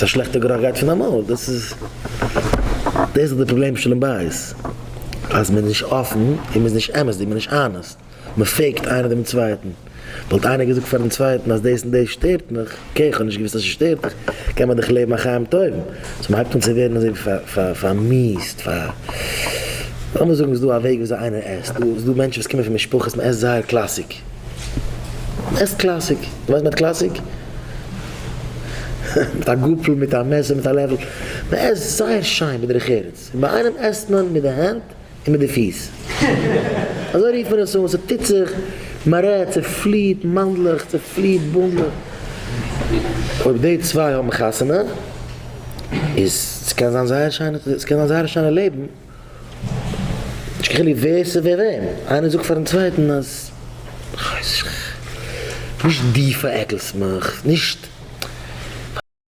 א שלעכטע גערוך גייט פון די מויל, דאס איז דאס איז די פראבלעם שלום בית, אז מען איז נישט אפן און מען איז נישט אמת'דיג, מען איז נישט honest, מען fake ט איינער דעם צווייטן, וואלט איינער געזאגט פארן צווייטן אז דאס און דאס שטערט מיך, okay איך האב נישט געוואוסט אז ס'שטערט דיך, קען מען דאך לעבן א חיים טובים, so מען הייבט אן צו ווערן אזוי ווי פארמיאוסט, פאר לאמיר זאגן ס'איז דא א וועג וויאזוי איינער עסט, ס'איז דא מענטשן וואס קומען פון משפחות מען עסט זייער classic. מ'עסט classic. דו ווייסט מיינט classic? מיט א גאפל, מיט א מעסער, מיט א לעפל. מ'עסט זייער שיין בדרך ארץ. און ביי איינעם עסט מען מיט די הענט און מיט די פיס. אזוי רופט מען עס אן. ס'טוט זיך, מ'רעדט, ס'פליעט מאנדלעך, ס'פליעט בונדלעך. אויב די צוויי האבן חתונה, איז ס'קען זיין זייער שיינע, ס'קען זיין זייער א שיינע לעבן. נישט קיין חילוק ווער ס'איז ווער וועם, איינער זאגט פארן צווייטן אז כ'ווייס נישט, נישט דו פארעקלסט מיך, נישט.